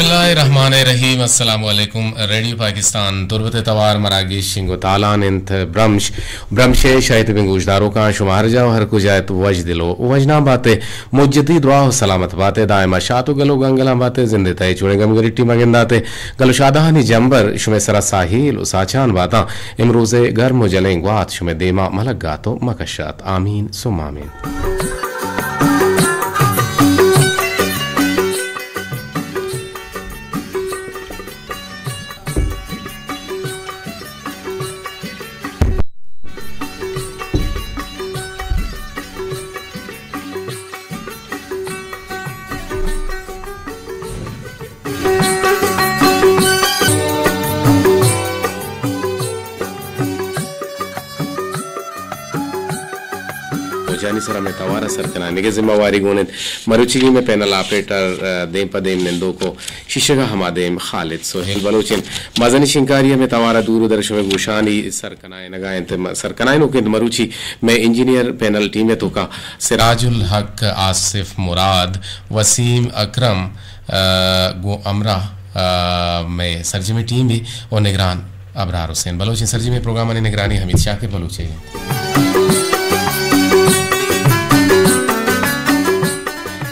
بسم اللہ الرحمن الرحیم۔ السلام علیکم۔ ریڈیو پاکستان تربت ءِ توار مراگش شنگ و تالان انت۔ برمش، برمش ءِ شاہیت بیں گوشداروکاں، شما ہر جا و ہر کجا ات، وژ دل و وژنام بات ئے، مجتی دراہ و سلامت بات ئے، دائما شات و گل و گنگلاں بات ئے، زند ءِ تہا چوڑیں گم گریٹی مگندات ئے، گل و شادہانی جمبر شمئے سرا ساہیل و ساچان باتاں۔ امروز ءِ گرم و جلیں گوات شمئے دیما ملگات و مکشات۔ آمین ثم آمین۔ موجانی سرا مئے توار ءَ سر کنائینگ ءِ ذمہ واری گون انت۔ مروچیگیں مئے پینل آپریٹر، ءَ، دیم پہ دیم نندوک و شیشگ ءَ ہما دیم خالد سہیل بلوچ انت۔ مزنیں شنگکاری ءَ مئے توار ءَ دور و در شمئے گوشانی سر کنائینگ ءَ انت، م-، سر کنائینوک انت۔ مروچی مئے انجینئر پینل ٹیم ءِ توکا سراج الحق، آصف مراد، وسیم اکرم، ءَ، گوں ہمراہ، ءَ، مئے سرجمیں ٹیم بی و نگران ابرار حسین بلوچ انت۔ سرجمیں پروگرامانی نگرانی حمید شاکر بلوچ ءِ انت۔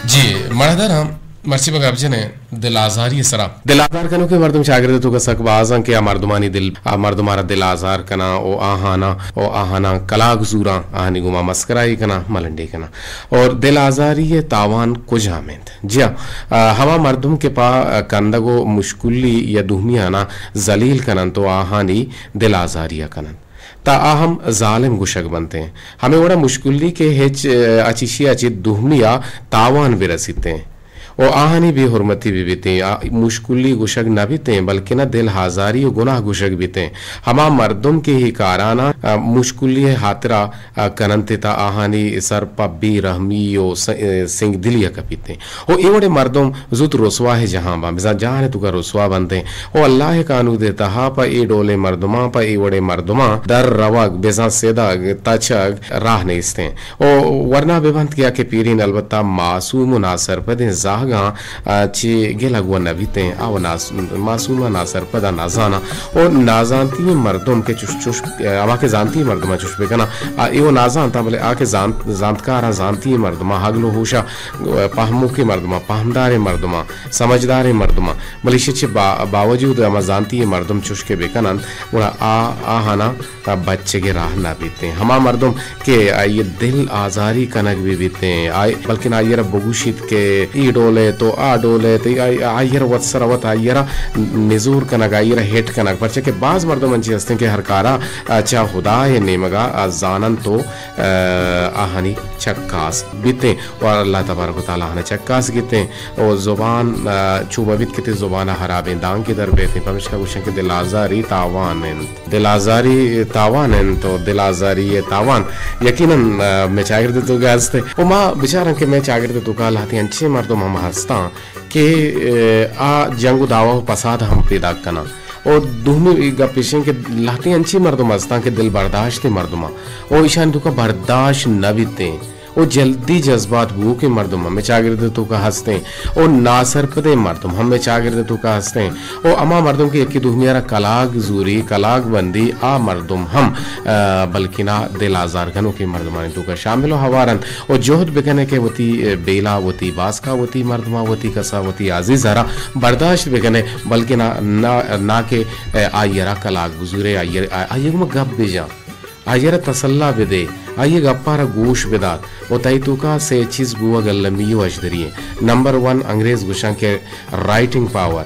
جی، مڑدر ہم مرچی بہ گپ جنیں دل آزاری ءِ سرا۔ دل آزار کنوکیں مردم چاگرد ءِ توکا سک باز انت کہ آ مردمانی دل، آ مردماں را دل آزار کناں و آہاناں، و آہاناں کلاگ زوراں، آہانی گوما مسکرائی کناں، ملنڈی کناں۔ اور دل آزاری ءِ تاوان کجام انت؟ جی ہاں، آ، ہما مردم کہ پہ، آ، کندگ و مشکلی یا دومیاناں ذلیل کننت و آہانی دل آزاری ءَ کننت، تا آ ہم ظالم گوشگ بنتیں۔ ہمے وڑا مشکلی کہ ہچ، آ، اچیشی ءَ چہ دومی ءَ تاوان برسیتیں و آہانی بے حرمتی بہ بیتیں، آ مشکلی گوشگ نہ بیتیں، بلکنا دل آزاری و گناہ گوشگ بیتیں۔ ہما مردم کہ اے کاراناں، آ، مشکلی ءِ ہاترا، آ، کننت، تا آہانی سر پہ بے رحمی و س-، سنگ دلی ءَ کپیتیں۔ و اے وڑیں مردم زوت رسوا ءِ جہاں باں، بزاں جہان ءِ توکا رسوا بنتیں۔ و اللہ ءِ کانود ءِ تہا پہ اے ڈولیں مردماں، پہ اے وڑیں مردماں در روگ، بزاں سدگ، تچگ راہ نیستیں۔ و ورنا بہ بنت کہ آ کہ پیرین البتہ معصوم و ناسرپدیں زہگاں، آ، چہ گلگ و نہ بیتیں، آ و ناس-، معصوم ءَ ناسرپد ءَ نازاناں۔ و نازانتی مردم کہ چش، چش، آ، ہما کہ زانتی مردماں چش بکناں، آ، اے و نازانتاں، بلے آ کہ زانت، زانتکاراں زانتی مردماں، عقل و ہوشا پہموکیں مردماں، پہمداریں مردماں، سمجھداریں مردماں، بلے ایشی چہ با-، باوجود ہما زانتی مردم چش کہ بکننت، گڑا آ، آہاناں بچگ ءِ راہ نہ بیتیں۔ ہما مردم کہ آئی ءِ دل آزاری کنگ بہ بیتیں، آئی، بلکن آئی ءَ را بگوشیت کہ اے ڈول ءَ تو آ ڈول ءَ تو، آئی، آئی ءَ را وت سر وت آئی ءَ را نزور کنگ، آئی ءَ را ہیٹ کنگ، پرچا کہ باز مردم انچیں ہستیں کہ ہر کارا، آ، چہ ہدا ءِ نیمگا، آ، زاننت و، آ، آہانی چکاس بیتیں و اللہ تبارک و تعالی آہاں چکاس گیتیں۔ و زبان، آ، چو بہ بیت کہ تئی زبان ءَ ہرابیں دانکے در بیتیں، پمیشکا گوشن کہ دل آزاری تاوان انت۔ دل آزاری تاوان انت و دل آزاری ءِ تاوان یقیناً، آ، مئے چاگرد ءِ توکا ہست انت۔ و ما بچاراں کہ مئے چاگرد ءِ توکا لہتیں انچیں مردم ہم ہستاں کہ، آ، آ جنگ و دعوا و پساد ہم پیداک کناں۔ و دومی گپ ایش انت کہ لہتیں انچیں مردم ہستاں کہ دل برداشتیں مردماں و ایشانی توکا برداشت نہ بیتیں۔ و جلدی جذبات بوؤکیں مردم ہم مئے چاگرد ءِ توکا ہستیں و ناسرپدیں مردم ہم مئے چاگرد ءِ توکا ہستیں و ہما مردم کہ یکے دومی ءَ را کلاگ زوری، کلاگ بندی، آ مردم ہم، آ، بلکنا دل آزار کنوکیں مردمانی توکا شامل و ہوار انت و جہد بکنے کہ وتی، آ، بیلا، وتی باسکا، وتی مردما، وتی کسا، وتی عزیز ءَ را برداشت بکنے، بلکنا نہ، نہ کہ، آ، آئی ءَ را کلاگ بزورے، آئی ءَ، آ-، آئی ءِ گوما گپ بجاں۔ آئی ءَ را تسلا بدے، آئی ءِ گپاں را گوش بدات و تئی توکا سے چیز بوگ المی و اژدری انت۔ نمبر ون، انگریز گوشاں کہ رائٹنگ پاور،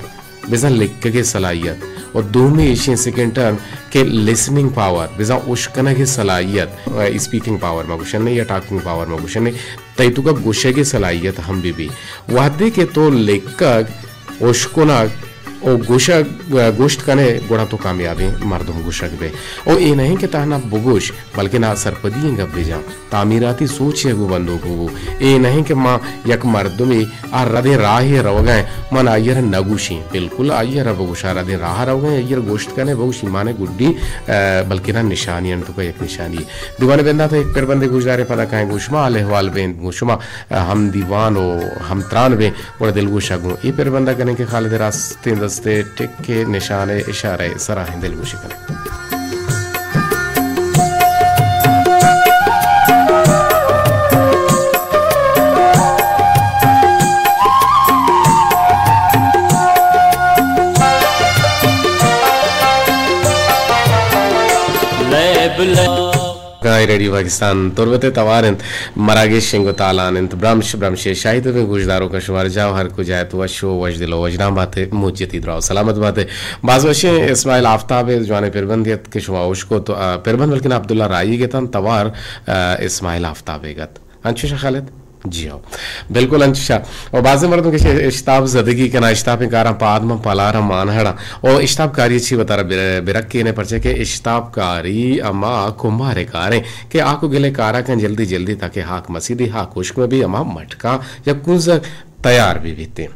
بزاں لکھگ ءِ صلاحیت، و دومی ایشی سیکنڈ ٹرم کہ لسننگ پاور، بزاں اشکنگ ءِ صلاحیت، اسپیکنگ پاور ما گوشنے یا ٹاکنگ پاور ما گوشنے، تئی توکا گوشگ ءِ صلاحیت ہم بہ بی۔ وہدے کہ تو لکھگ، اشکنگ او گوشگ، گوشت کنے، گڑا تو کامیابیں مردم گوشگ بے۔ او اے نہ انت کہ تہنا بگوش، بلکن آ سرپدی ئیں گپ بجاں، تعمیراتی سوچے گو بندوک بو۔ اے نہ انت کہ ما یک مردمے آ ردیں راہے روگا ایں، من آئی ء را نہ گوشیں۔ بالکل آئی ء را بگوش، آ ردیں راہ روگا ایں، آئی ء را گوشت کنے، بگوش ایمان گڈی، ا، بلکن آ نشانی انت، تو کا یک نشانی۔ دیوان بندات ء یک پر بندے گوشداریں، پدا کائیں گوش ما حال احوال بیں، گوش ما ہم دیوان و ہم تران بیں، گڑا دلگوش ء گوں اے پر بندہ کنیں کہ خالد ء راستیں دست ء ٹک ء نشان ء اشارہ ء سرا ہیں دلگوش کنیں۔ لیب لیب۔ گائے ریڈیو پاکستان تربت ء توار انت، مراگش انگو تالان انت، برمش، برمش ء شاہی تبیں گوشداروکاں شمار جاہ ہر کجا ات وش و وشدل و وشنام بات ء مجتی دراہ و سلامت بات ء۔ باز وشیں اسماعیل آفتاب ء جوانیں پربندے ات کہ شما اوشکو تو، آ، پربند بلکن عبداللہ رائی گتن توار، آ، اسماعیل آفتاب ء گت۔ انچوش خالد؟ جی ہو۔ بالکل انچوشا۔ و بازیں مردم کہ اشتاپ زدگی کنا، اشتاپیں کاراں پاد من پلارم مانہڑاں۔ و اشتاپ کاری چی وتارا بر-، برکینے، پرچہ کہ اشتاپ کاری اما کمبارے کاریں کہ آکو گلے کارا کن جلدی جلدی تاکہ ہاک مسیدی ہاک خشک مہ بی، اما مٹکا یا کنزگ تیار بہ بیتیں۔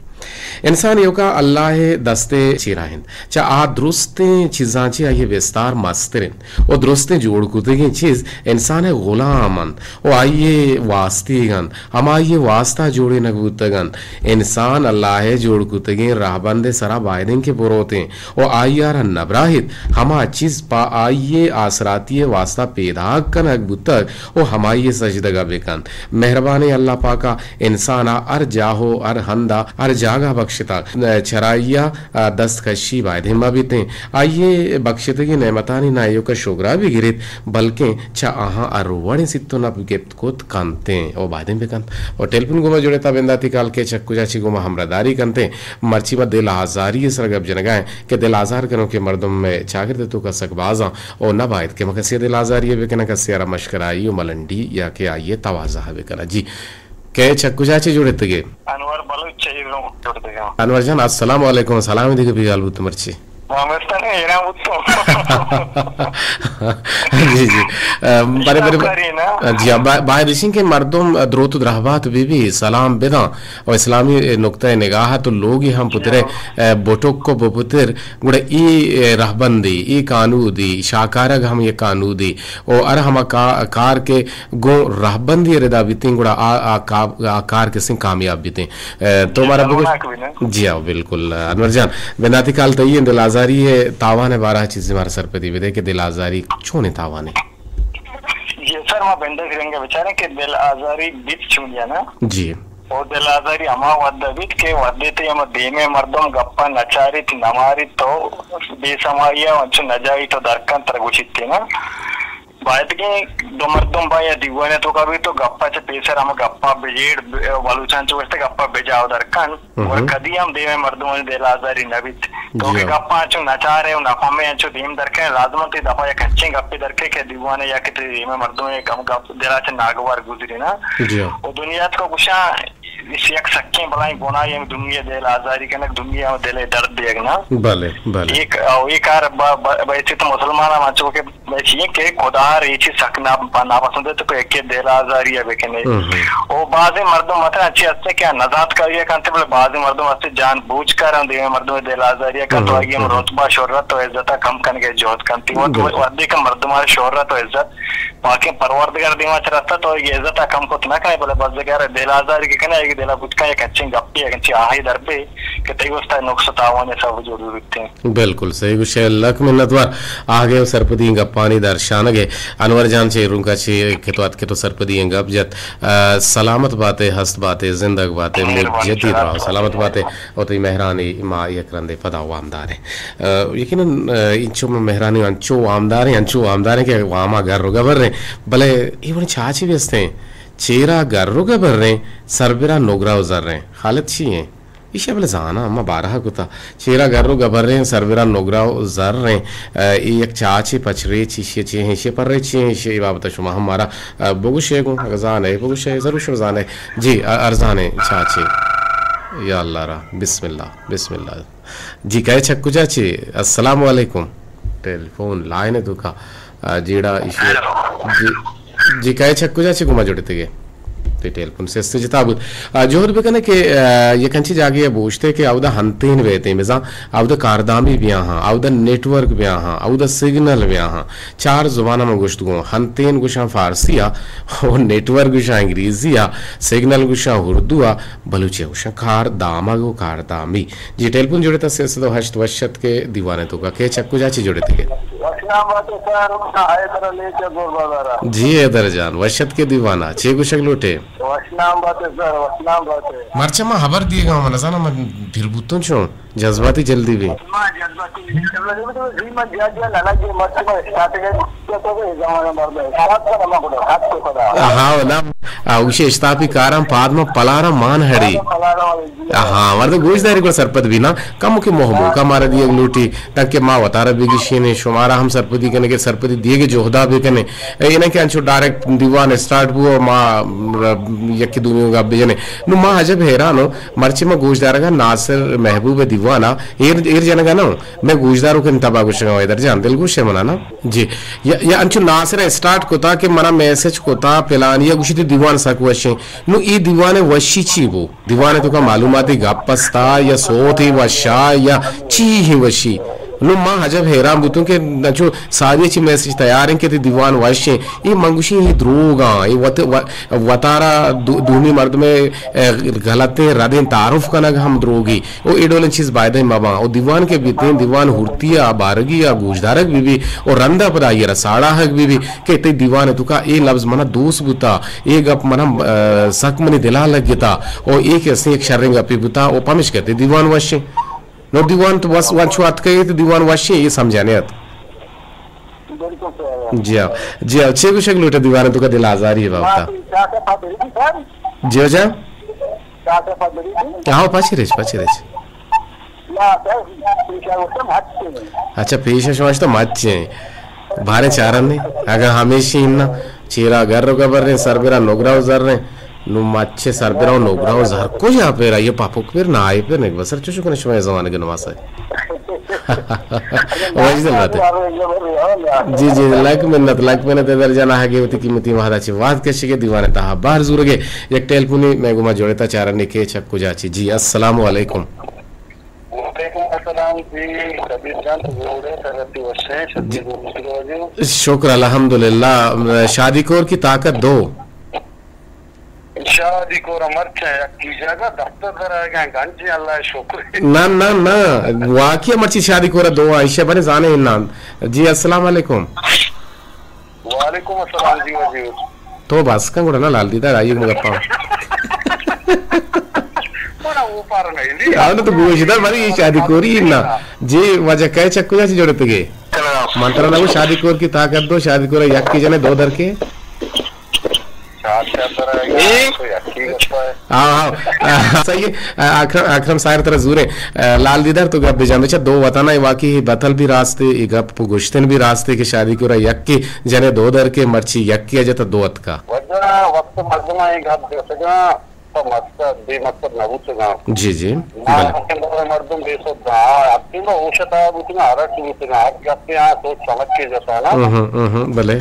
انسان ایوکا اللہ ء دست ء چیرا انت۔ چہ آ درستیں چیزاں چہ آئی ء بستار مستر انت و درستیں جوڑ کتگیں چیز انسان ء غلام انت و آئی ء واستیگ انت، ہمائی ء واستا جوڑینگ بوتگ انت۔ انسان اللہ ء جوڑ کتگیں رہبند ء سرا باید انت کہ بروتیں و آئی ء را نبراہیت، ہما چیز پہ آئی ء آسراتی ء واستا پیداک کنگ بوتگ و ہمائی ء سجدگ ء بکنت۔ مہربانیں اللہ پاک ء انسان ء ہر جاہ و ہر ہند ء ہر جاگہ بخشتگ، چرائی ء دست کشی باید ہم مہ بیتیں۔ آئی ء بخشتگیں نعمتانی نہ ایوک ء شگرا بہ گریت، بلکیں چہ آہاں ہر وڑیں سیت و نپ گپت کت کنتیں و بایدیں بکنت۔ و ٹیلیفون گوما جڑتا بنداتی کال کہ چک کجا چی گوما ہمراہ داری کنتیں۔ مرچی ما دل آزاری سر گپ جنگا ہیں کہ دل آزار کنوکیں مردم مئے چاگرد توکا سک بازاں و نہ باید کہ ما کسی دل آزاری بکناں، کسی را مشکرائی و ملنڈی یا کہ آئی توازہ بکناں۔ جی، کہ چک کجا چی جڑتگے؟ انور بلوچ چہ ایروں جڑتگاں۔ انور جان، السلام علیکم، سلام دیگہ بیگال بوت مرچی۔ وامستان ایران بوتوں۔ جی، جی۔ ام، بارے، بارے، شاکاری نا؟ جی، با-، باید اشیں کہ مردم دروت و درہبات بی بی، سلام بداں و اسلامی نقطہ نگاہ تو لوگی ہم پترے، جی۔ اے، بوٹک کو بپتر، گڑا ای، اے، رہبندی، ای قانودی، شاکارگ ہم یہ قانودی، و ہر ہما کا-، کار کے گوں رہبندی ردا بیتیں، گڑا آ، آ کا-، آ کار کسیں کامیاب بیتیں۔ اے، تو جی، مارا بگو۔ خطرناک بھی نا۔ جی ہاں، بالکل۔ انور جان، بنداتی کال تئی ہیں، دل آزاری ہے، تاوان ہے، بارہ چیزیں مارا سرپدی بدے کہ دل آزاری چونیں تاوانے؟ جی سر، ما بندگ رنگ بچاریں کہ دل آزاری بیت چونیا نا؟ جی۔ او دل آزاری ہما وھد بیت کہ وھدے تئی ہما دیمے مردم گپا نچاریت، نماریت تو بے سمائی ء انچو نجائی تو درکن تر گوشیت نا۔ بایدگیں دو مردم با یا دیوانے توکا بیت تو گپا چہ پیسر ہما گپا بجیڑ، ب-، بلوچان چو گوشتے گپا بجاو درکن۔ ہم۔ گڑا کدی ہم دیمے مردمانی دل آزاری نہ بیت۔ تو جی کہ ہاں۔ گپا انچو نچارے و نفہمے انچو دیم درکن، لازم انت دپا یک انچیں گپے درکے کہ دیوانے یا کہ تئی دیمے مردم یک ہم گپ دلا چہ ناگوار گزری نا۔ جی ہاں۔ و دنیا تو گوشاں اس یک سکیں بلائیں گناہی ہم دنیا دل آزاری کنگ، دنیا ہم دل درد دیگ نا۔ بلے، بلے۔ ایک، او ایک کار با، با، با، ایسی تو مسلمان ہم انچو کہ بس یہ کہ خدا ریچی سک نا-، ناپسند ہے تو کہ یکی دل آزاری ہے بکنے۔ ہم ہم۔ او بعضی مردم مثلاً اچھی ہستے کہ نزانت کاری کنتے، بلے بعضی مردم ہستے جان بوجھ کر ہم دیمے مردم دل آزاری کن تو ہم آئی ہم ہم۔ رتبہ شہرت و عزت کم کنگے جہد کنتی۔ وقت جی۔ وقتی کہ مردم شہرت و عزت پاکیں پروردگار دیما چہ رستا تو یہ عزت کم کت نہ کنے، بلے بس دیگر دل آزاری کہ کنے، یہ دل بوجھ کن یک اچھیں گپی، یک اچھیں آہی در پہ کہ تئی واسطہ نقص تاوان سب جوڑ بیتے۔ بالکل صحیح گوشے، لک منتوار۔ آگے و سرپدی گپانی درشانگے۔ انور جان چہ رونکا چہ کہ تو اتکے تو سرپدی گپ جت۔ آ، سلامت باتے، ہست باتے، زندگ باتے، مہربانی مجدی سر، دراہ۔ سلامت باتے۔ او تئی مہرانی ما یک رندے پدا وامداریں۔ آ، یقیناً، آ، انچو مہرانی انچو وامداریں، انچو وامداریں کہ واما گر و گبریں۔ بلے اے وڑیں چاچی بھی ہستیں۔ چیرا گر و گبریں، سربرا نگرا و زریں۔ خالد چی ہیں؟ ایشی بلے زاناں، ما بارہا کتا۔ چیرا گر و گبریں، سربرا نگرا و زریں۔ اے، اے یک چاچے پچ ریچ، ایشی چے ہیں، ایشی پر ریچ چے ہیں، ایشی بابت شما ہم مارا، اے، بگوشے گوں، اگر زانے، بگوشے، ضرور شما زانے۔ جی، ا-، ارزانے چاچے۔ یا اللہ را، بسم اللہ، بسم اللہ۔ جی، کئے چہ کجا چی؟ السلام علیکم۔ ٹیلیفون لائن ءِ توکا، آ، جیڑا ایشی۔ جی، جی، کئے چہ کجا چی گما جڑتگے؟ تئی ٹیلیفون سستے جتا بود۔ آ، جہد بکنے کہ، آ، یک انچی جاگے بوشتے کہ اودا ہنتین ویتے، مزاں اودا کاردامی بیاں ہاں، اودا نیٹورک بیاں ہاں، اودا سگنل بیاں ہاں۔ چار زبان من گوشت گوں، ہنتین گوشاں فارسی آ، او نیٹورک گوشاں انگریزی آ، سگنل گوشاں اردو آ، بلوچی ءَ گوشاں کار دامگ و کاردامی۔ جی، ٹیلیفون جڑتا سیصد و ہشت وشت کے دیوان ءِ توکا۔ کئے چہ کجا چی جڑتگے؟ وشنام بات سر، حیدر علی چہ گور بازار۔ جی حیدر جان، وشت کے دیوانا، چے گوشگ لوٹے؟ وشنام بات سر، وشنام بات۔ مرچا ما خبر دیگا، من نزاناں من پھر بوتوں چون جذباتی جلدی بی۔ ما جذباتی، جذباتی، جی من جا جا نہ لگے، مرچا ما اسٹارٹ گئے۔ ہاں، نا، آ، اوشی اشتاپی کاراں پاد ما پلارا مان ہڑی۔ ہاں، مرد گوش داری گڑا سرپد بی نا، کم کہ موہ موقع مارا دیگ لوٹی، تاکہ ما وتارا بگشینے، شمارا ہم سرپدی کنے کہ سرپدی دیگ جہدا بکنے۔ اے نہ کہ انچو ڈائریکٹ دیوان اسٹارٹ بو، ما، م، یکی دومی گپ بجنے۔ نو ما عجب حیران ہوں، مرچی ما گوش دارگا ناصر محبوب دیوانا، ایر، ایر جنگا نہ ہوں، میں گوش دارو کن تبا گوشگا حیدر جان، دل گوش ہے منا نا۔ جی، یا، یا انچو ناصر اسٹارٹ کتا کہ منا میسج کتا پلانی یا گوشی تئی دیوان سک وشیں۔ نو ای دیوان وشی چی بو؟ دیوان توکا معلوماتی گپ استا یا صوتی وشا یا چی ہی وشی؟ نو ما عجب حیران بوتوں کہ انچو ساری چی میسج تیار ہیں کہ تئی دیوان وشیں۔ ای من گوشی ہی دروگاں، ای وت-، و-، وتارا دو-، دومی مردمے، اے، غلطیں ردیں تعارف کنگ ہم دروگی۔ او اے ڈولیں چیز بایدیں مباں۔ او دیوان کہ بیتیں، دیوان ہورتی ء، بارگی ء، گوشدارگ بہ بی، او رند ء پدا آئی ء را ساڑاہگ بہ بی کہ تئی دیوان ء توکا اے لبز منا دوست بوتا، اے گپ منا، ا، سک منی دل ء لگتا، او اے کہ استیں یک شریں گپے بوتا، او پمشکا تئی دیوان وشیں۔ نو دیوان تو بس وانچو اتکگے تو دیوان وشیں، اے سمجھانے ات۔ بالکل صحیح۔ جی ہاں، جی ہاں، چے گوشگ لوٹے دیوان ء توکا دل آزاری ء بابتا؟ جی ہو جان؟ ہاں، پچ ریچ، پچ ریچ۔ اچھا، پیش شما تو مچ ہیں۔ باریں چارن نے، اگر ہمیشی ان چیرا گر و گبر رہے، سر برا نگرا و زر رہے، نو مچ سر برا و نگرا و زر کجا پہ رہا، یہ پاپک پھر نہ آئے پھر نہیں، بسر چوشو کنے شما زمانے کے نماز ہے۔ واجد بات ہے۔ جی، جی، لک منت، لک منت ادھر جانا ہے کہ وتی قیمتی وہدا چی واد کشی کے دیوانے تہا باہر زورگے، یک ٹیلیفونی میں گما جوڑے تا چارن نے کے چک کجا چی۔ جی، السلام علیکم۔ وعلیکم السلام جی، کبیر جان، تو جوڑے، سرتی وشے، شدی جی۔ گو مشکل ہو جو۔ شکر الحمدللہ۔ شادی کور کی طاقت دو۔ شادی کور مرچ ہے، یک کی جگہ دفتر در آئے گا، گنج اللہ شکر۔ نہ، نہ، نہ، واقعی مرچی شادی کور دو آئیشہ بنے زانے نام۔ جی، السلام علیکم۔ وعلیکم السلام جی، وزیر۔ تو بس کن گڑا نا لال دیدار آئی مگا پاؤ۔ منا وہ پار نہیں لی۔ آؤ نا تو گوشدار بری یہ شادی کوری نا۔ جی وجہ کئے چکو جا چی جوڑے تگے؟ من ترا نگو شادی کور کی طاقت دو، شادی کور یک کی جنے دو در کے۔ شادی کور یک کی گپا ہے۔ ہاں، ہاں۔ صحیح ہے۔ اکرم، اکرم ساحر ترا زورے۔ لال دیدار تو گپ بجان بچا دو وطن ہے، واقعی بتل بھی راستے، یہ گپ گشتن بھی راستے کہ شادی کور یک کی جنے دو در کے، مرچی یک کی جتا دو اتکا۔ وجہ وقت مردم یہ گپ دیسگا تو مقصد، بے مقصد نہ بوتگا۔ جی، جی۔ نہ بلے۔ مردم بے سد، ہاں، اب تو ہوش تا بوتگا، ہر چی بوتگا، ہر گپ یہاں سوچ سمجھ کے جتا نا۔ ہم، ہم، ہم، بلے۔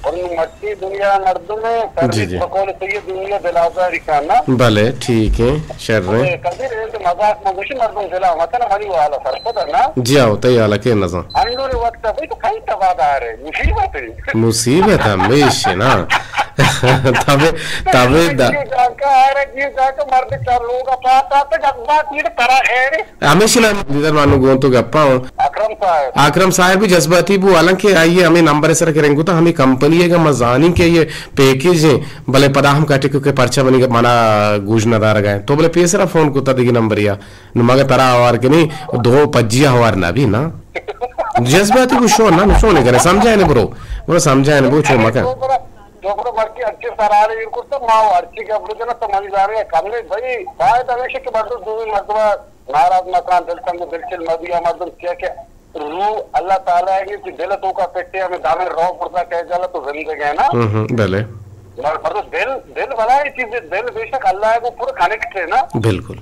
اور مرچی دنیا مردم ہے، جی، جی۔ بقول سید دنیا دلازاری کا نا۔ بلے، ٹھیک ہے، شر ہے۔ کبیر ہے تو مذاق میں گوشی مردم دلا مکن منی والا سرپد ہے نا۔ جی آؤ، تئی حالا کے نظام۔ انڈور وقت ہے، بھئی تو کئی تبادار ہے، مصیبت ہے۔ مصیبت ہمیش ہے نا۔ تبے، تبے دا۔ جی جان کا آ رہا، جی جان کا مرد چار لوگ پاس آتا، جذبات یہ طرح ہے۔ ہمیشی نا دیدار مانو گون تو گپا ہوں۔ اکرم صاحب۔ اکرم صاحب بھی جذباتی بو، حالانکہ آئیے ہمیں نمبر سر کے رنگو تا، ہمیں کمپنی ہے کہ مزانی کے یہ پیکیج ہیں، بلے پدا ہم کٹے کو کہ پرچہ بنی منا گوش نہ دارگا ہے۔ تو بلے پیسرا فون کو تا دیگی نمبر یا، نو مگا ترا ہوار کنی، دو پجی ہوار نہ بھی نا۔ جذباتی کو شو نا، نو شو نہیں کرے، سمجھائے نے برو، برو سمجھائے نے برو، چو مکن۔ ڈاکٹر مرچی اچھے سرحال ایر کرتا، ما وہ ہرچی گپ بجنا تو منی زانے کم نہیں بھائی، باید ہمیشہ کہ مردم دومی مردم ناراض مکان، دل تنگ و دل چل مبیا مردم کیا کہ روح اللہ تعالی ہے کہ دل تو کا پٹے ہمیں دامن رو بردا کہہ جالا تو زندگ ہے نا۔ ہم، ہم، بلے۔ مر-، مردم دل، دل بلا یہ چیز ہے، دل بے شک اللہ ہے وہ پورا کنیکٹ ہے نا۔ بالکل۔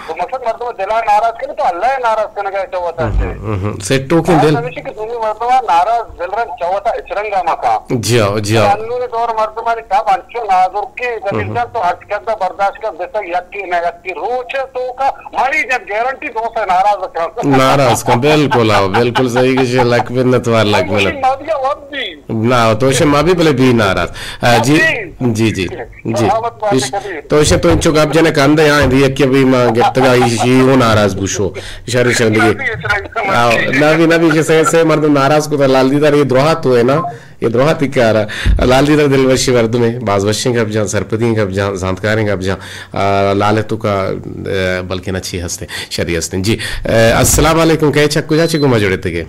تو مقصد مردم دلا ناراض کنی تو اللہ ناراض کنگا چوتا سے۔ ہم، ہم۔ سیٹو کے دل۔ ہمیشہ کہ دومی مردم ناراض دل رنگ چوتا اچرنگا مکان۔ جی ہاں، جی ہاں۔ انون دور مردمانی کب انچو نازرکی زمین جان تو ہرچ کردا برداشت کر دیتا یکی نہ یکی روچ تو کا مری جب گارنٹی دو سے ناراض کر۔ ناراض کن، بالکل، ہاں، بالکل صحیح کہ لک منت وار، لک منت۔ مبیا وقت بھی۔ نا، تو شے ما بھی بلے بھی ناراض۔ آ، جی، جی، جی، جی۔ تو شے تو انچو گپ جنے کندے، ہاں، دی یکی بھی ما گپتگا، ایشی ہوں ناراض بوشو۔ شر، شر دیگه۔ آو، نبی، نبی، کہ سے، سے مردم ناراض کو تو لال دیدار یہ دروہا تو ہے نا، یہ دروہا تکارا۔ لال دیدار دل وشی مردم ہے، باز وشیں گپ جان، سرپدیں گپ جان، زانتکاریں گپ جان۔ آ، لال تو کا، آ، بلکہ نہ چی ہستے، شری ہستے۔ جی، آ، السلام علیکم، کہے چک کجا چی گما جڑے تگے؟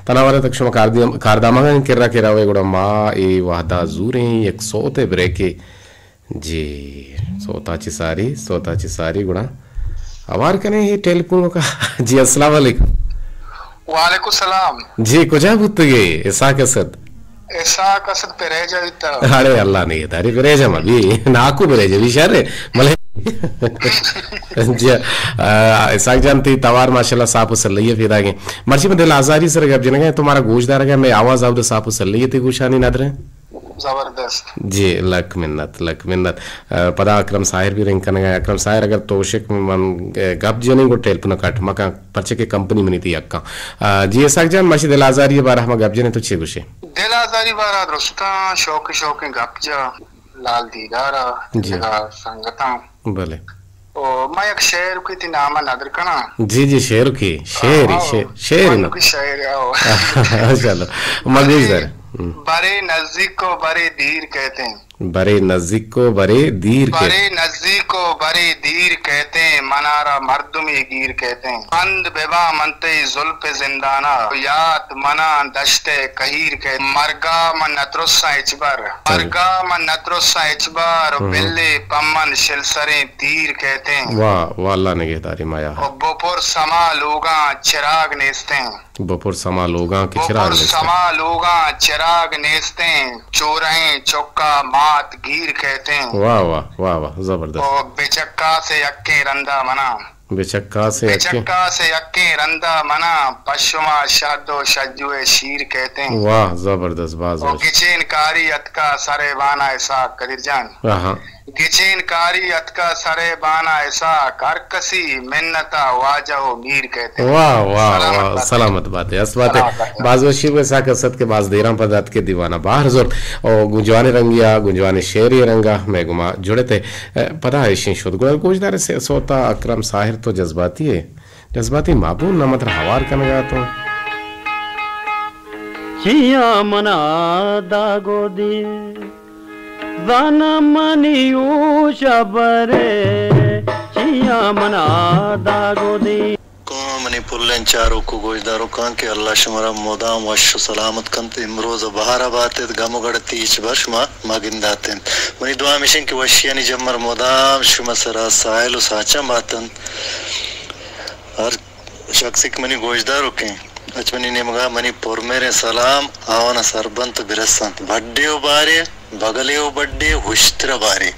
تناورے تک شما کاردی-، کاردامگاں کرا کرا ہوئے گڑا ما اے وحدہ زوریں یک صوت بریکے۔ جی، صوتا چی ساری، صوتا چی ساری گڑا۔ ہوار کنے اے ٹیلیفون کا۔ جی، السلام علیکم۔ وعلیکم السلام۔ جی، کجا بوتگے؟ اسحاق اسد۔ اسحاق اسد پریجا بیتا۔ اڑے اللہ نے داری پریجا ما بھی، ناکو پریجا بھی شر ہے۔ ملے۔ جی، آ، اسحاق جان تی توار ماشاءاللہ صاف و سلئی پیدا گئے۔ مرچی من دل آزاری سر گپ جنگا، تمہارا گوش دارگا، میں آواز آؤ صاف و سلئی تی گوشانی ندرے۔ زبردست۔ جی، لک منت، لک منت۔ آ، پدا اکرم ساحر بھی رنگ کنگا۔ اکرم ساحر اگر توشک من، آ، گپ جنیں گو ٹیلیفون کٹ مکان، پرچہ کہ کمپنی منی تی یکا۔ آ، جی اسحاق جان، ماشی دل آزاری بارہ ہما گپ جنیں تو چی گوشے؟ دل آزاری بارہ درستاں شوق شوق گپ جا لال دیدارا جی۔ لگا سنگتاں۔ بلے۔ او، ما یک شعر کی تی نام ندر کنا۔ جی، جی، شعر کی، شعر، آو، شعر، شعر ما نا۔ یک شعر، آو۔ چلو، ما گوش داریں۔ ہم۔ برے نزدیک و برے دیر کہتے ہیں۔ برے نزدیک و برے دیر کہتے ہیں۔ برے نزدیک و برے دیر کہتے ہیں، منارا مردمی گیر کہتے ہیں۔ بند ببا من تئی زلف زندانا، یات منا دشت کہیر کہتے ہیں۔ مرگا من نترساں ہچبر، مرگا من نترساں ہچبر، ہم۔ بلے پمن شلسریں تیر کہتے ہیں۔ واہ، واہ، اللہ نگہداری مایا۔ و بپر سما لوگاں چراغ نیستیں۔ بپر سما لوگاں کہ چراغ بپر نیستیں۔ سما لوگاں چراغ نیستیں، چورہیں چکا مات گیر کہتے ہیں۔ واہ، واہ، واہ، واہ، زبردست۔ و بچکا سے یکیں رندا منا۔ بچکا سے یکیں۔ بچکا سے یکیں رندا منا، پشما شہد و شجو شیر کہتے ہیں۔ واہ، زبردست، باز و وش۔ گچین کاری اتکا سرے بانا اسحاق قدیر جان۔ آہا۔ گچین کاری اتکا سرے بانا اسحاق، ہر کسی منتا واجہ و میر کہتے ہیں۔ واہ، واہ، سلامت واہ، بات۔ سلامت بات ہے، اس بات ہے۔ سلامت بات ہے۔ باز وشی بو اسحاق اسد کہ باز دیراں پد اتکے دیوانا بہر زرت۔ او گنجوان رنگیا، گنجوان شعری رنگا، میں گما جڑتے۔ اے، پدا ایشیں شد۔ گڑا گوشدار سے صوتا اکرم ساحر تو جذباتی ہے۔ جذباتی مابو نہ متر ہوار کنگا تو۔ چیا منا داگو دی، زانا منی اوش برے، چیا منا داگو دی۔ کو منی پلیں چاروک و گوشداروکاں کہ اللہ شمارا مدام وش و سلامت کنت۔ امروز بہارا بات ات، گم و گڑتی ہچ بر شما مگندات انت۔ منی دعا ہمیش انت کہ وشیانی جمر مدام شما سرا ساحل و ساچاں بات انت۔ ہر شخص کہ منی گوشداروکیں، اچ منی نیمگا منی پرمہریں سلام آوانا سر بنت و برسنت۔ بڈے و بارے، بگلے و بڈے، ہشتر بارے۔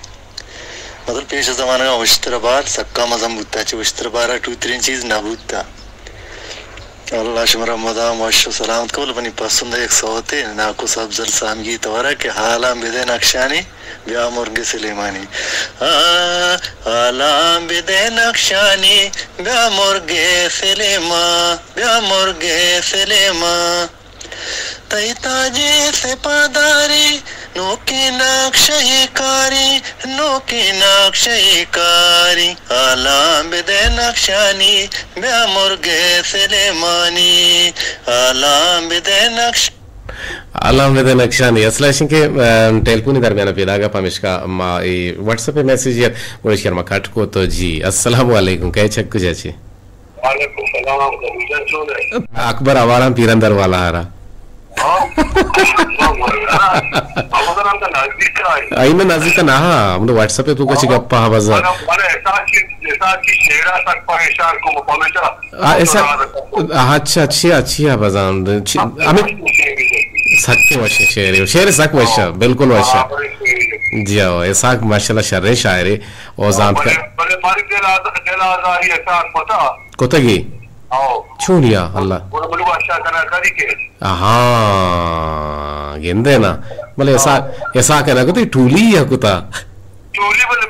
مطلب پیش زمانگا ہشتر بار سکا مزن بوتا، چہ ہشتر بارا ٹوترین چیز نہ بوتا۔ اللہ شمارا مدام وش و سلامت کول۔ منی پسند یک صوتے ناکو سبزل سامگی تورا کہ حالاں بدے نقشانی بیا مرگ سلیمانی۔ آ، حالاں بدے نقشانی بیا مرگ سلیمان، بیا مرگ سلیمان۔ تئی تاجے سپاداری، نوکیں نقشہ کاری، نوکیں نقشہ کاری۔ حالاں بدے نقشانی، بیا مرگ سلیمانی۔ حالاں بدے نقش۔ حالاں بدے نقشانی۔ اصل ایشن کہ، آ، ٹیلیفونی درمیان پیدا گا، پمیشکا ما اے واٹس ایپ میسج یت، گوڑش کر ما کٹ کو تو جی۔ السلام علیکم، کہے چک کجا چی؟ وعلیکم السلام، کبیر جان چون ہے؟ اکبر آواران پیرندر والا آرا۔ ہاں؟ آئی نہ نزدیک نہ ہاں، ہم تو واٹس ایپ تو کچھ گپا ہاں بزا۔ من، من احساس کی، احساس کی شعرا سک پریشان کو، پمیشا آ، ایسا، آ، اچھا، اچھی، اچھی ہے بزاں۔ چی، ہمیں سک وش شعر ہے۔ شعر سک وش ہے، بالکل وش ہے۔ جی ہاں، اسحاق ماشاءاللہ شریں شاعر ہے۔ او زانت کا۔ بلے، بلے باری دل آز-، دل آزاری احساس کتا۔ کتگی؟ او۔ چونیا اللہ؟ گڑا بلو اشا کنا کری کے۔ آہا، گندے نا۔ بلے ایسا، ایسا کنا کتی ٹولی یا کتا؟ ٹولی بلے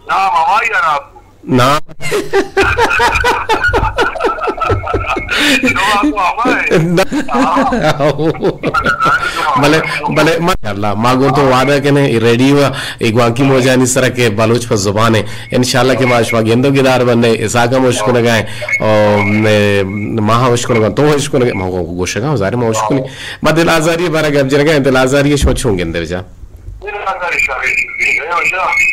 نام ہمائی حراب۔ نا۔ نہ۔ بلے، بلے، ماشاءاللہ، ما گوں تو وعدہ کنے، اے ریڈیو ء، اے گوانکی موجانی سرا کہ بلوچ پہ زبان ہے۔ انشاءاللہ کہ ما شما گندو گدار بنے، اساک ہم اشکنگا ہیں، او، مے-، ما ہم اشکنگا، تو اشکنگا، ما گو-، گوشگا، ظاہر ما اشکنی۔ ما دل آزاری بارا گپ جنگا ہیں، دل آزاری شما چون گندے بجا؟ دل آزاری شریں چیزے نہ اِنت، واجہ۔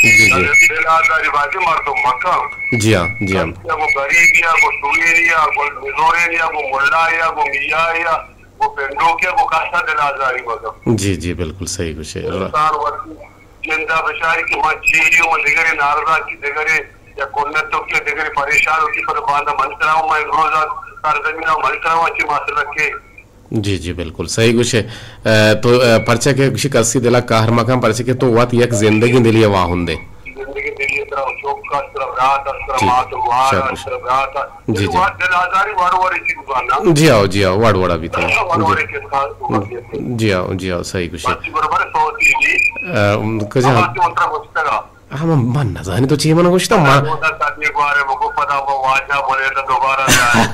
جی، جی۔ دل آزاری باید مردم مکن۔ جی ہاں، جی ہاں۔ یا گو غریب یا گو سوئے یا گو مزورے یا گو ملا یا گو میا یا گو پنڈوک یا گو کسا دل آزاری مکن۔ جی، جی، بالکل صحیح گوشے۔ انسان وقتی زندہ بچاری کہ من چیری ہوں، من دگرے نارضا کی دگرے یا کنت تو کہ دگرے پریشان ہو کی پر باندا من تراؤں، من روزا سرزمین من تراؤں، اچھی ماسلک کے جی، جی، بالکل صحیح گوشے۔ ء، تو، ء، پرچا کہ گوشی کسی دلا قہر مکن، پرچا کہ تو وت یک زندگی دلی واہندے۔ زندگی دلی ترا چوک کا، ترا برات، ترا جی، مات و گوار، شر، شر۔ ترا برات۔ جی، جی۔ دل آزاری وڑ وڑ چیز بانا۔ جی آؤ، جی آؤ، وڑ وڑا بیتے۔ وڑ وڑ چیز کا۔ جی آؤ، جی آؤ، صحیح گوشے۔ باقی برابر سوتی جی۔ ء، کجا؟ ہم ترا گوشتگا۔ ہاں، من، من نزانی تو چی من گوشتا، من نودان تبے گوارے بگو، پدا وہ واجہ بولے تو دوبارہ جائے۔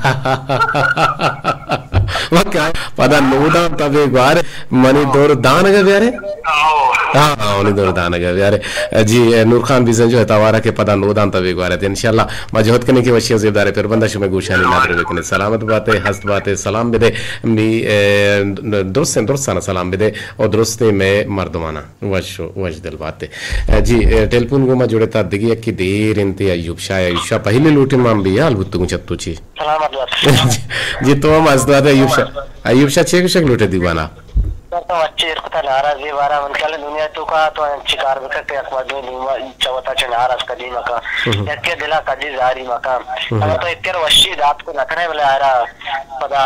وکا، پدا نودان تبے گوارے، منی دور دانگا بیارے؟ آؤ۔ ہاں، ہاں، منی دور دانگا بیارے۔ جی، نور خان بیزنجو اتوارا کہ پدا نودان تبے گوارے۔ انشاءاللہ، ما جہد کنے کہ وشی زیبدارے پر بندہ شمے گوشانی نادر بکنے۔ سلامت باتے، ہست باتے، سلام بدے۔ می، اے، درستیں، درستانا سلام بدے اور درستیں مے مردمانا۔ وش و وش دل باتے۔ جی، ٹیلیفون گوں ما جڑتا دگہ یکے دیر انت، ایوب شاہ، ایوب شاہ پہلی لوٹے مان بے حال بوتگوں چتو چی۔ سلامت بات۔ جی، جی، تو ہم ہست بات ایوب شاہ۔ ایوب شاہ چے گوشگ لوٹے دیوانا؟ سر تو اچھی ارکتا ناراضی بارا من کل دنیا تو کا تو انچی کار بکر کہ اکبر دو دیما چوتا چے ناراض کدی مکا۔ ہم۔ یکے دلا کدی زاری مکا۔ ہم۔ اگر تو ایک کر وشی دات کو نکنے بلے آرا پدا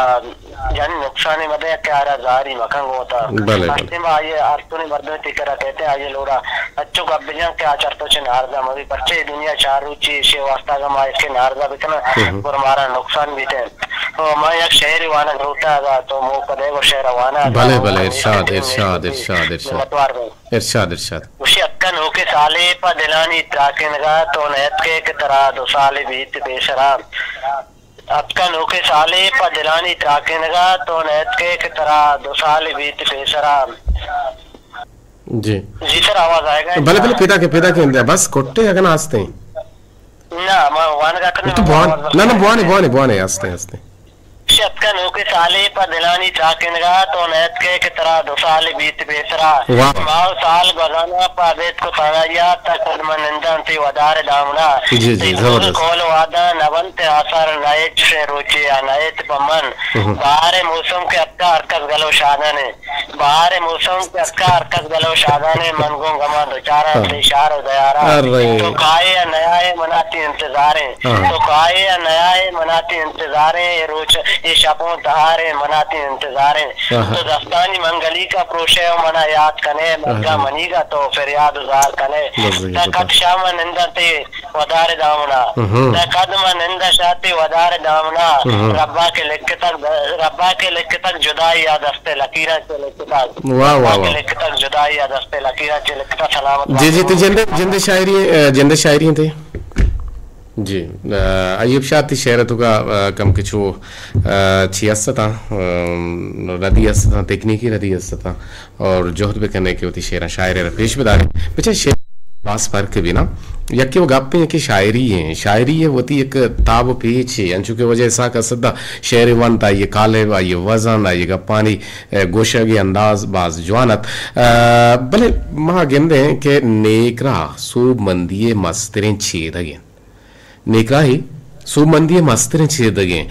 یعنی نقصانے مدے کہ آرا زاری مکن گوتا۔ بلے، بلے۔ ہستیں با آئیے ہر تونی مردم تی کرا کہتے ہیں، آئیے لوڑا اچو گپ بجان کہ آ چرتو چے نارزا مبی، پرچے دنیا چار روچی ایشی واسطہ اگا ما ایشی نارزا بکنا، ہم۔ پر مارا نقصان بیتے۔ تو ما یک شعر وانگ روتا اگا تو موقع دے گو شعر وانا۔ بلے، بلے، ارشاد، ارشاد، ارشاد، ارشاد۔ منتوار بے۔ ارشاد، ارشاد۔ گوشی اتکا نوکیں سالے پہ دلانی تراکنگا تو نیتکے کہ ترا دو سال بیت پیسرا۔ اتکا نوکیں سالے پہ دلانی تراکنگا تو نیتکے کہ ترا دو سال بیت پیسرا۔ جی۔ جی سر، آواز آئے گا؟ بلے، بلے، پیدا کے، پیدا کے، بس کٹے اگن آستے ہیں۔ نہ، ما وانگا کرنے تو بوان، آواز نہ، نہ، بوانے، بوانے، بوانے، آستے، آستے۔ شتکا نوکیں سالے پہ دلانی تراکنگا تو نیتکے کہ ترا دو سال بیت پیسرا۔ واہ۔ ماہ و سال گوزانا پہ ابید کو تنہائی ء، تک کد من ننداں تئی ودار ء دامن ء۔ جی، جی، تئی گون زبردست۔ قول وعدہ نہ بنت آسر، نہ ہچ سے روچے ء نہ ہچ پہ من۔ ہم۔ بہار ء موسم کہ اتکا ہر کس گل و شادان ء۔ بہار ء موسم کہ اتکا ہر کس گل و شادان ء، من گوں گماں دچاراں ہاں۔ تئی شار و دیارا۔ ارے۔ تو کائے یا نیائے منا تئی انتظاریں۔ ہاں۔ تو کائے یا نیائے منا تئی انتظاریں، اے روچ اے شپوں تہاریں منا تئی انتظاریں۔ آہا۔ تو دستانی منگلیکا پروشئے و منا یات کنئے، مرگا آہا۔ منیگا تو فریاد و زار کنئے۔ بس یہ تا تو کد شاہ من ننداں تئی ودار دامنا۔ اہم۔ تا کد من ننداں شاہ تئی ودار دامنا۔ اہم۔ ربا کے لکھتگ، ربا کے لکھتگ جدائی آ دست لکیراں چہ لکھتگ۔ واہ، واہ، ربا کے واہ۔ لکھتگ جدائی آ دست لکیراں چہ لکھتگ۔ سلامت جی، جی، بات۔ تو جندے، جندے شاعری، اے، جندے شاعری انت۔ جی، ء، ایوب شاہ تئی شعر ء توکا، ء، کم کہ چو، ء، چی است اتاں، ء، ردی است اتاں، تکنیکی ردی است اتاں اور جہد بکنے کہ وتی شعراں شاعر ء را پیش بدارے۔ بچے شعر باز فرق بی نا۔ یکے وہ گپ ہیں کہ شاعری ہیں، شاعری ہے وتی ایک تاب و پیچ ہے، انچو کہ واجہ اسحاق اسد دا شعر ونت، آئی کالب، آئی وزن، آئی گپانی، ء، گوشگ انداز باز جوان ات۔ ء، بلے ما گندیں کہ نیک راہ سوب مندی مستریں چیدگ انت۔ نیکراہی سوبمندی ء مستریں چیدگیں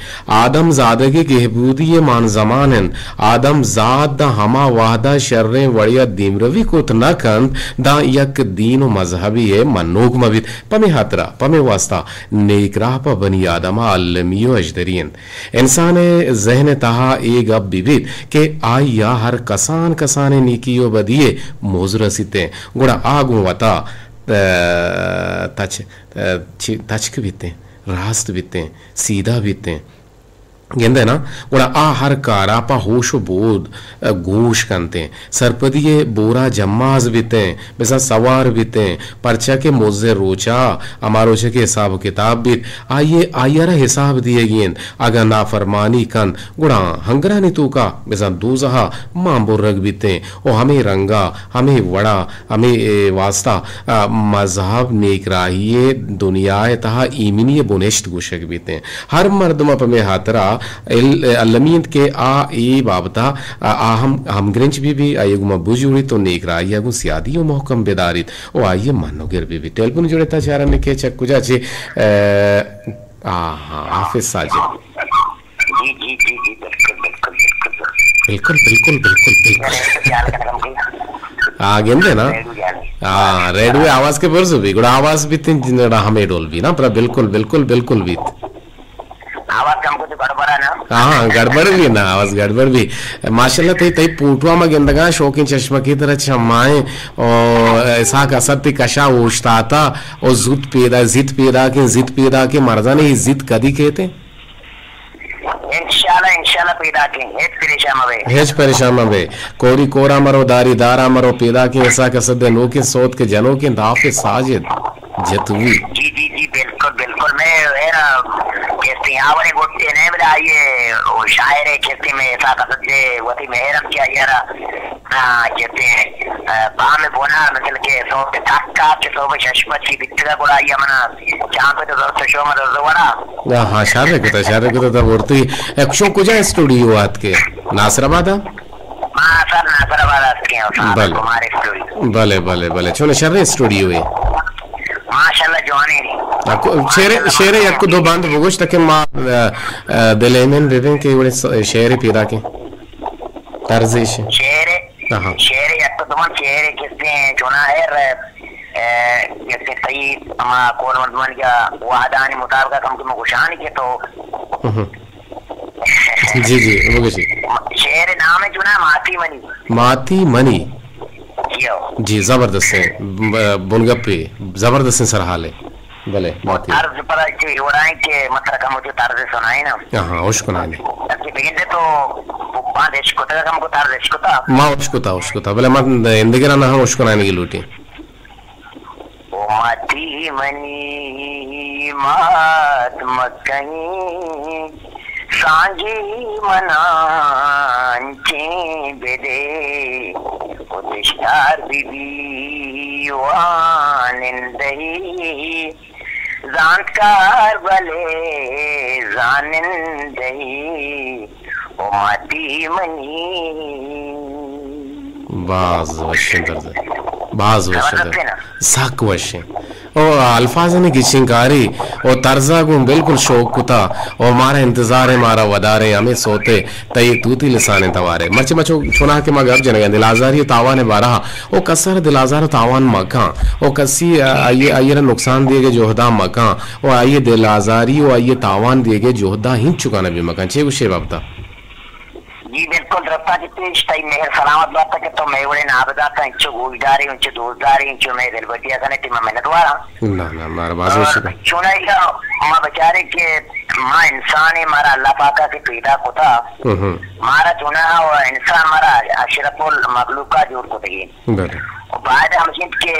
آدم زادگ ء گہبودی ء مان زمان انت۔ آدم زاد داں ہما وہد ء شریں وڑے ء دیمروی کت نہ کنت، داں یک دین و مذہبے ء منوک مہ بیت۔ پمے ہاترا، پمے واستا نیکراہ پہ بنی آدم ء المی و اژدری انت۔ انسان ء ذہن ء تہا اے گپ بہ بیت کہ آئی ء ہر کسان کسانیں نیکی و بدی ء موز رسیت انت، گڑا آ گوں وتا ء، تچ-، ء، چی-، تچک بیتیں، راست بیتیں، سیدھا بیتیں۔ گندئے نا؟ گڑا آ ہر کارا پہ ہوش و بود، ء، گوش کنتیں۔ سرپدی ء بورا جماز بیتیں، بزاں سوار بیتیں، پرچا کہ مز ء روچا، ہما روچ کہ حساب و کتاب بیت، آئی ء، آئی ء را حساب دیگی انت۔ اگاں نافرمانی کنت، گڑا ہنگرانی توکا بزاں دوزہا مان برگ بیتیں۔ و ہمے رنگا، ہمے وڑا، ہمے، اے، واسطہ، آ، مذہب نیکراہی ء دنیا ء تہا ایمنی ء بنشت گوشگ بیتیں۔ ہر مردم ء پہ مئے ہاترا ال-، المی انت کہ آ اے بابت ء، آ، آ ہم، ہمگرنچ بہ بی، آئی ء گوما بجوڑیت و نیکراہی ء گوں سیادی و محکم بداریت و آئی ء من و گر بہ بیت۔ ٹیلیفون جوڑ ات، چاران کہ چہ کجا چہ، ء، آہاں، حافظ ساجد۔ جی، جی، جی، جی، بالکل، بالکل، بالکل۔ بالکل، بالکل، بالکل، بالکل۔ ریڈیو خیال کنگم کی۔ آ، گندے نا؟ ریڈیو جانے۔ آ، ریڈیو آواز کے برزو بی، گڑا آواز بیت، جنڑا ہمے ڈول بی نا، پر بالکل، بالکل، بالکل بیت۔ آواز کم کو تو گڑبڑا نا؟ ہاں، گڑبڑ بی نا، آواز گڑبڑ بی۔ ماشاءاللہ، تئی، تئی پوٹوا ما گندگا شوقیں چشمکی ترا چمائیں، او اسحاق اسد تئی کشا اوشتاتا، او زوت پیدا، زیت پیدا کے، زیت پیدا کے، مرزانے زیت کدی کہتے؟ انشاءاللہ، انشاءاللہ پیداکیں، ہچ پریشان مبے۔ ہچ پریشان مبے۔ کوری کورا مرو، داری دارا مرو، پیداکیں، اسحاق اسد ء نوکیں سوت کہ جنوکیں، حافظ ساجد جتوئی۔ جی، جی، جی، بالکل، بالکل۔ میں ایرا کہتے ہیں، آورے گوٹے نہیں بلا، آئیے، وہ شاعر ہے، کہتے میں اسحاق اسد دے، وتی مہرم کیا یارا۔ ہاں، کہتے ہیں، آ، بام بونا، مثل کہ صبح تک کا کہ صبح شش بجے بیتگا گڑا آئی منا چاپ تو درست شو مدد وڑا۔ ہاں، ہاں، شر کتا، شر کتا تا ورتی۔ اے، شو کجا اسٹوڈیو آت کے؟ ناصر آباد آ؟ ہاں، سر، ناصر آباد آت کے، سادہ بلے۔ کمار اسٹوڈیو۔ بلے، بلے، بلے۔ چون شر اسٹوڈیو ہے؟ ماشاءاللہ، جوانے۔ آ، کو-، شعر، شعر یک دو بند بگوش تاکہ ما، آ، آ، دل ایمن ببیں کہ وڑے س-، شعر پیدا کے۔ طرز ایش۔ شعر، آہا۔ شعر یک تو من شعر کسے چونا ہے، ر-، اے، کسے صحیح ہما کول مردمان کا وعدانی مطابق ہم کہ میں گوشانی کہ تو۔ ہم۔ جی، جی، بگوشی۔ شعر نام ہے چونا ماتی منی۔ ماتی منی۔ جی ہو۔ جی، زبردست ہے۔ ب-، بنگپے، زبردست ہے سرحال ہے۔ بلے، وہ ماتی۔ طرز پر اچھے ہو رہا ہے کہ مطلب ہم جو طرز سنائے نا۔ ہاں، ہاں، اشکنائے۔ اچھے بگندے تو باند اشکتا ہم کو طرز اشکتا۔ ما اشکتا، اشکتا۔ بلے من اندگران ہم اشکنائے نگی لوٹی۔ او ماتی منی مات مکہیں، سانجی منا انچیں بدے، او دشتار بی بی وانندہی، زانتکار بلے زانندہی، او ماتی منی۔ باز وشیں طرز۔ باز وشیں طرز۔ زبردست ہے نا؟ سک وشیں۔ او الفاظانی گچین کاری او طرزا گوں بالکل شوق کتا۔ او مارا انتظار ہے، مارا ودار ہے، ہمیں سوتے تئی توتی لسانیں توارے۔ مرچی مچو چونا کہ ما گپ جنگا دل آزاری و تاوان بارہا، او کسر دل آزار و تاوان مکاں۔ او کسی آئی، آئی را نقصان دیگے جہدا مکاں۔ او آئی دل آزاری و آئی تاوان دیگے جہدا ہنچو کانا بی مکاں۔ چے گوشے بابتا؟ جی بالکل درستا کہ پیش تئی مہر سلامت باتا کہ تو مئے وڑے نابدا تا انچو گوشدارے، انچو دوستدارے، انچو مئے دلبڈیا کنے، تئی ما منتواراں۔ نہ، نہ، مارا باز وش اتاں۔ چونائیا ما بچارے کہ ما انسان، مارا اللہ پاکا کہ پیدا کتا، ہم۔ مارا چونا و انسان مارا اشرف المخلوقا جوڑ کتگی۔ بلے۔ و باید ہمشی انت کہ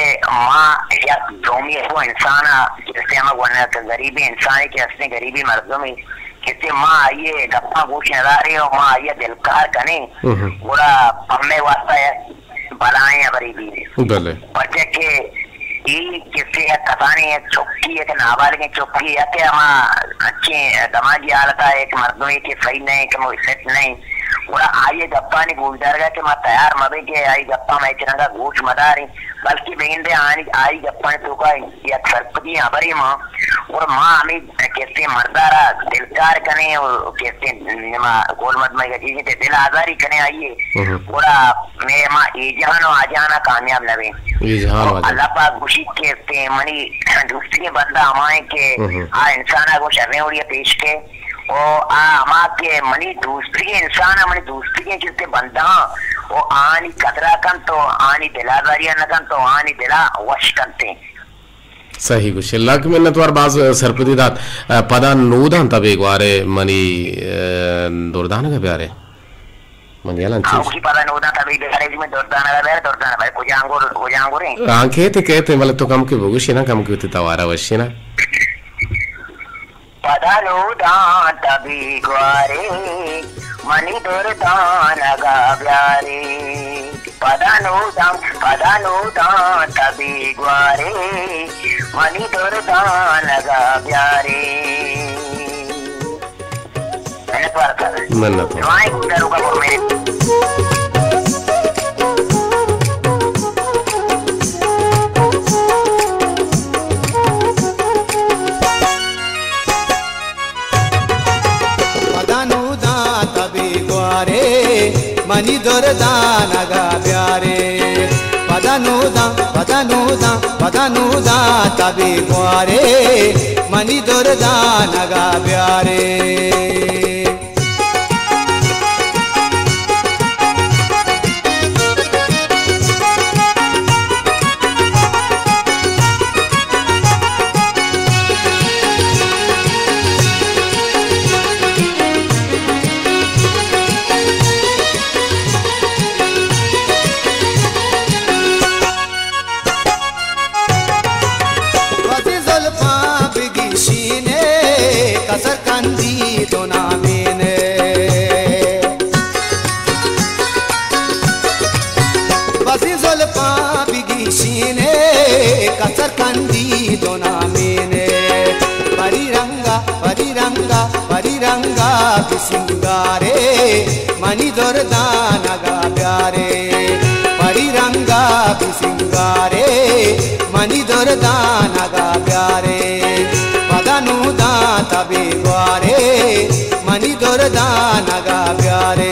ما یک دومی کو انسان ء کہ استے ہما گون غریبیں انسانے کہ استے غریبیں مردمے کہ استے ما آئی ء گپاں گوش نداریں و ما آئی ء دلکار کنیں، ہم۔ گڑا پمے واسطہ یک بلائیں ہبرے بیت۔ بلے۔ پرچہ کہ اے کسے یک کسانیں یک چکی، یک نابالغیں چکی، یا کہ ہما انچیں دماغی حالتا یک مردمے کہ صحیح نہ انت، کہ فٹ نہ انت، گڑا آئی ء گپانی گوشدارگا کہ ما تیار مبیں کہ آئی گپاں مئے چہ رنگا گوش مداریں، بلکہ بگندے آنی، آئی گپانی توکا یک سرپدی ہبرے ما، گڑا ما ہمے کسے مردارا دلکار کنیں و کسے نما گول مردمے چیزیں تے دل آزاری کنیں آئی ء۔ ہم۔ گڑا مئے ما اے جہان و آ جہان ء کامیاب نہ بیں۔ اے جہان و آ جہان۔ اللہ پاک گوشیت کہ استیں منی دوستگیں بندہ ہمائیں کہ ہم۔ آ انسان ء گوں شریں وڑی ء پیش کئے۔ و آ ہما کہ منی دوستگیں انسان ء منی دوستگیں کہ استیں بندہاں و آنی قدر ء کنت و آنی دلازاری ء نہ کنت و آنی دل ء وش کنت۔ صحیح گوشے، لک منت وار، باز سرپدی دات۔ ء، پدا نوداں تبے گوارے منی، ء، دردانگ ء بیارے۔ من یلان ہاں، چیز۔ اسی پدا نوداں تبے بیارے جی، من دردانگ ء بیارے، دردانگ ء بیارے، کجانگور، کجانگوریں؟ ہاں، کہتے، کہتے، بلے تو کم کے بگوشی نا، کم کے وتی توارا وشی نا۔ پدا نوداں تبی گوارے، منی دردانگا بیارے۔ پدا نوداں، پدا نوداں تبی گوارے، منی دردانگا بیارے۔ منت وار۔ منت وار۔ دعائیں گوں دروگا پر میں۔ پدا نوداں تبی گوارے، منی دردانگا بیارے۔ پدا نوداں، پدا نوداں، پدا نوداں تبی گوارے، منی دردانگا بیارے۔ وتی زلفاں بگیشینے، کسر کندی تو نامینے۔ وتی زلفاں بگیشینے، کسر کندی تو نامینے۔ پری رنگا، پری رنگا، پری رنگا بسنگارے، منی دردانگا بیارے۔ پری رنگا بسنگارے، منی دردانگا بیارے۔ پدا نوداں تبی گوارے، منی دردانگا بیارے۔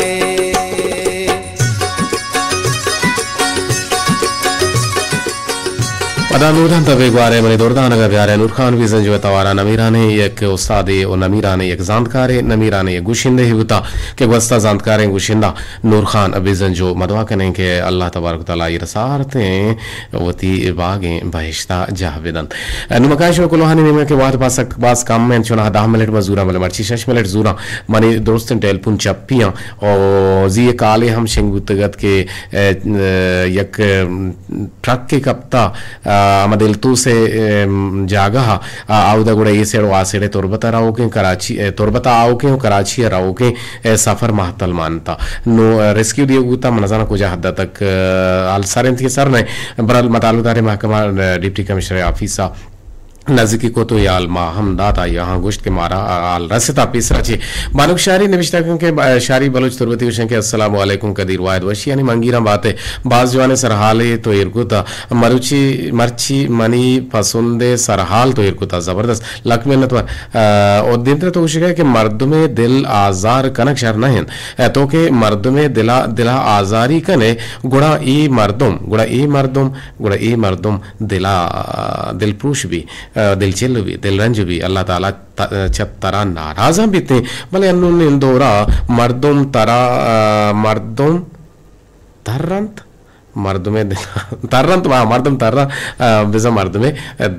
پدا نوداں تبی گوارے، منی دردانگا بیارے۔ نور خان بیزنجو توارا نمیرانیں یک استادے و نمیرانیں یک زانتکارے، نمیرانیں یک گوشندہے بوتا کہ گوستا زانتکاریں گوشندہ نور خان بیزنجو، ما دعا کنیں کہ اللہ تبارک و تعالی آئی رسارتیں وتی باگیں بہشتا جاہ بدنت۔ نوں ما کائیں شمئے کلوہانی نیمگا کہ وہد باز سک باز کم انت، چوناہا دہ منٹ ما زوراں، بلے مرچی شش منٹ زوراں۔ منی درستیں ٹیلیفون چپی آں و زی کالے ہم شنگ بوتگ ات کہ، ء، ء، یک، ٹرکے کپتا، آ، ہما دلتوس ء، ام، جاگہ ء، آ، آودا گڑا اے سیڈ و آ سیڈ ء تربت ء روکیں کراچی، ء، تربت ء آوکیں و کراچی ء روکیں، ء، سفر مہتل مانتا۔ نوں، ء، ریسکیو دیگ بوتا، من نزاناں کجا حد ء تک، ء، حال سر انت کہ سر نہ، برحال ما تعلقداریں محکمہ، ء، ڈپٹی کمشنر آفیس ء نزیکی کت و یال ما ہم دات، آئی آہاں گوشت کہ مارا حال رستا۔ پیسرا چہ بانک شاری نوشتہ کن کہ با-، شاری بلوچ تربتی گوشن کہ السلام علیکم قدیر واحد وشیانی منگیراں باتے، باز جوانیں سرحالے تو ایر کتا۔ مروچی مرچی منی پسندے سرحال تو ایر کتا، زبردست، لک منت وار۔ آ، و دیمتر تو گوشگا کہ مردمے دل آزار کنگ شر نہ انت۔ آ، تو کہ مردمے دلا، دلا آزاری کنے، گڑا اے مردم، گڑا اے مردم گڑا اے مردم دلا، دلپروش بی، دلچل بی، دلرنج بی، اللہ تعالی ت-، چہ ترا ناراض ہم بیتیں، بلے انون اندورا مردم ترا، مردم ترنت، مردم دل ترنت، وا مردم ترا، بزاں مردم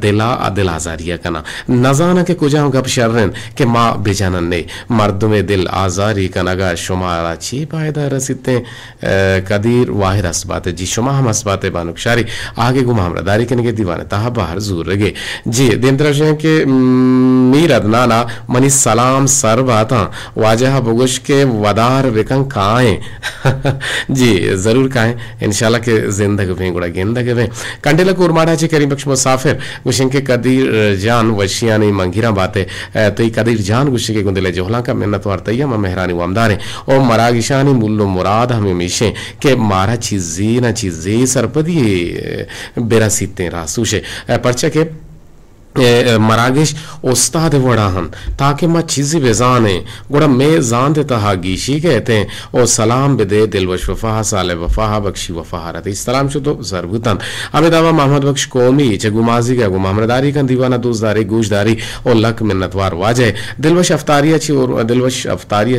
دلا، دل آزاری کناں۔ نزاناں کہ کجام گپ شر انت کہ ما بجنن نے۔ مردم دل آزاری کنگا شمارا چی پائدہ رسیتیں؟ ء، قدیر واحد ہست بات۔ جی، شما ہم ہست بات بانک شاری۔ آگے گوں ما ہمراہ داری کنگے، دیوان تہا بہر زورگے۔ جی، دیمترا شیں کہ، م، میر عدنانا منی سلام سر باتاں۔ واجہ بگوش کہ ودار بکن کائیں۔ جی، ضرور کائیں۔ انشاءاللہ کہ زندگ بیں گڑا گندگ بیں۔ کنڈیلا کورماڑا چہ کریم بخش مسافر گوشن کہ قدیر جان وشیانی منگیراں باتے۔ ء، تئی قدیر جان گوشی کہ گوں دل ء جہلانکا منت وار تئی ہم مہرانی وامداریں۔ او مراگشانی مول و مراد ہم ہمیشیں کہ مارا چیزے نہ چیزے سرپدی، ء، برسیتیں راستوشے۔ ء، پرچا کہ اے، اے، مراگش استاد وڑا ہن، تاکہ ما چیزی بزانیں، گڑا مے زانت تہا گیشی کہتیں۔ او سلام بدے دلوش وفا، صالح وفا، بخشی وفا رتی۔ سلام شد و سر بوتن۔ ہمے دعوا محمد بخش قومی چہ گومازی کا گو ہمراہداری کن، دیوانا دوست داری، گوش داری او لک منتوار واجہ۔ دلوش افطاری چی اور دلوش افطاری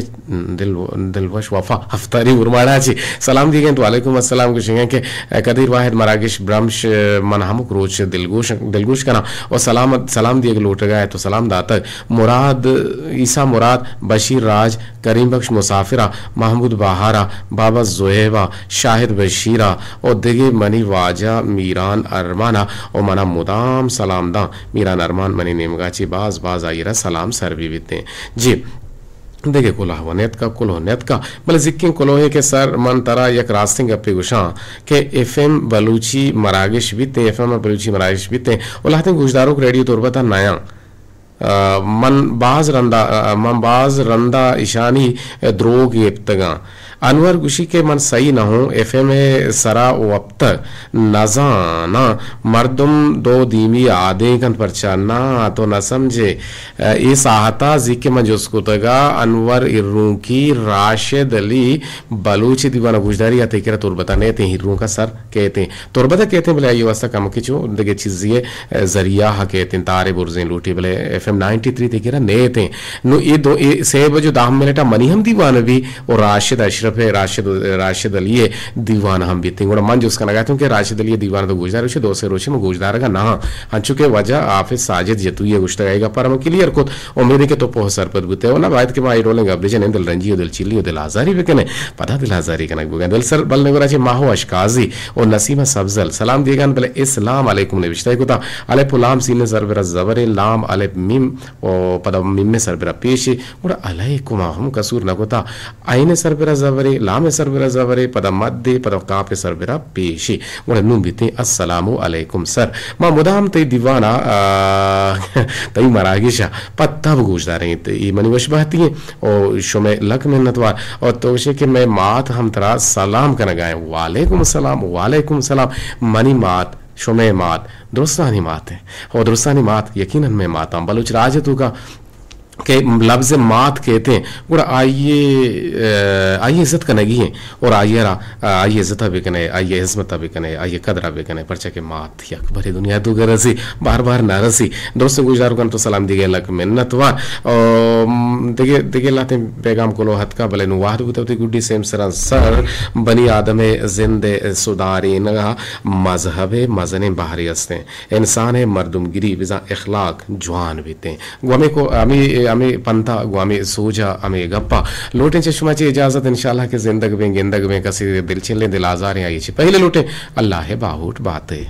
دل، دلوش وفا ہفتاری اورماڑا چی سلام دیگیں تو وعلیکم السلام گوشگیں کہ قدیر واحد مراگش برمش من ہمک روچ دلگوش، دلگوش کناں و سلام، سلام دیگ لوٹگا ہے تو سلام داتگ۔ مراد، عیسیٰ مراد، بشیر راج، کریم بخش مسافرہ، محمود بہارا، بابا زہیبا، شاہد بشیرا و دگہ منی واجہ میران ارمانا و منا مدام سلام داں۔ میران ارمان منی نیمگا چی باز باز آئیرا سلام سر بی بیتیں۔ جی۔ دگہ کلوہ و نیتکا، کلوہ نیتکا، بلے زکیں کلوہے کہ سر من ترا یک راستیں گپے گوشاں کہ ایف ایم بلوچی مراگش بیتیں، ایف ایم بلوچی مراگش بیتیں، و لہتیں گوشداروک ریڈیو تربت ء نیاں۔ آ، من باز رندا، آ، من باز رندا اشانی دروگ گپتگاں۔ انور گوشی کہ من سہی نہ ہوں، ایف ایم ء سرا وپتگ نزاناں، مردم دو دیمی آدینک انت، پرچا نہ تو نہ سمجھے۔ اے ساہتا زی کہ من جست کتگا انور ہرونکی، راشد علی بلوچ دیوان گوشداری آتے کرا تربتا نیتیں، ہرونکا سر کہتیں، تربتا کہتیں، بلے آئی واسطہ کمکی چو دگہ چیزی ذریعہ ہا کہتیں، تارے برزیں لوٹی، بلے ایف ایم نائنٹی تھری تے کرا نیتیں۔ نو اے دو، اے سے بجو دہ منٹا منی ہم دیوان بی، و راشد اشرف ء، راشد، راشد علی ء دیوان ہم بیتیں۔ گڑا من جست کنگا اتوں کہ راشد علی ء دیوان تو گوشدار، گوشے دو سے روچے من گوشدارگا نہ آں۔ انچو کہ واجہ حافظ ساجد جتوئی ء گوشتگ، ایگا پر من کلیئر کت، امیدیں کہ تو پوہ سرپد بوتے۔ و نہ باید کہ ما اے ڈولیں گپ بجنیں، دل رنجی و دل چیلی و دل آزاری بکنیں، پدا دل آزاری کنگ بگیں۔ دل سر بل نگورا چہ ماہ و اشکازی و نسیمہ سبزل سلام دیگان، بلے اسلام علیکم نوشتہ کتا، الف و لام سین سر برا زبرے، لام الف میم و پدا میم سر برا پیشے، گڑا علیکما ہم قصور نہ کتا۔ عین ء سر برا زبرے، لام ء سر برا زبرے، پدا مد ء، پدا کاف ء سر برا پیشے۔ گڑا نوں بیتیں السلام علیکم سر۔ ما مدام تئی دیوانا، آ، تئی مراگشا پہ تب گوش داریں۔ اے منی وش بہتی ایں۔ او شمئے لک منتوار۔ او تو گوشے کہ مئے مات ہم ترا سلام کنگا ایں۔ وعلیکم السلام، وعلیکم السلام۔ منی مات، شمئے مات، درستانی مات ایں۔ او درستانی مات یقیناً مئے ماتاں۔ بلوچ راج ء توکا کہ لبز مات کہتیں، گڑا آئی ء، آئی ء عزت کنگی ایں اور آئی ء را، آئی ء عزت ء بکنے، آئی ء حزمت ء بکنے، آئی ء قدر ء بکنے، پرچا کہ مات یک برے دنیا تو رسی، بار بار نہ رسی۔ درست گوشدار کن تو سلام دیگہ لک منت وار۔ او، م، دگہ، دگہ لہتیں پیغام کلو ہتکا، بلے نوں وہد بوتہ وتی گڈی سیم سرا سر۔ بنی آدم ء زند ء سدارینگا مذہب ء مزنیں بہرے استیں۔ انسان ء مردمگری بزاں اخلاق جوان بیتیں۔ گوں ہمے کو-، ہمے، ہمے پنتا، گوں ہمے سوجا، ہمے گپا لوٹیں چہ شما چہ اجازت، انشاءاللہ کہ زندگ بیں، گندگ بیں، کسی دلچلیں دل آزاریں آئی چہ پہلے لوٹیں۔ اللہ ء باہوٹ باتے۔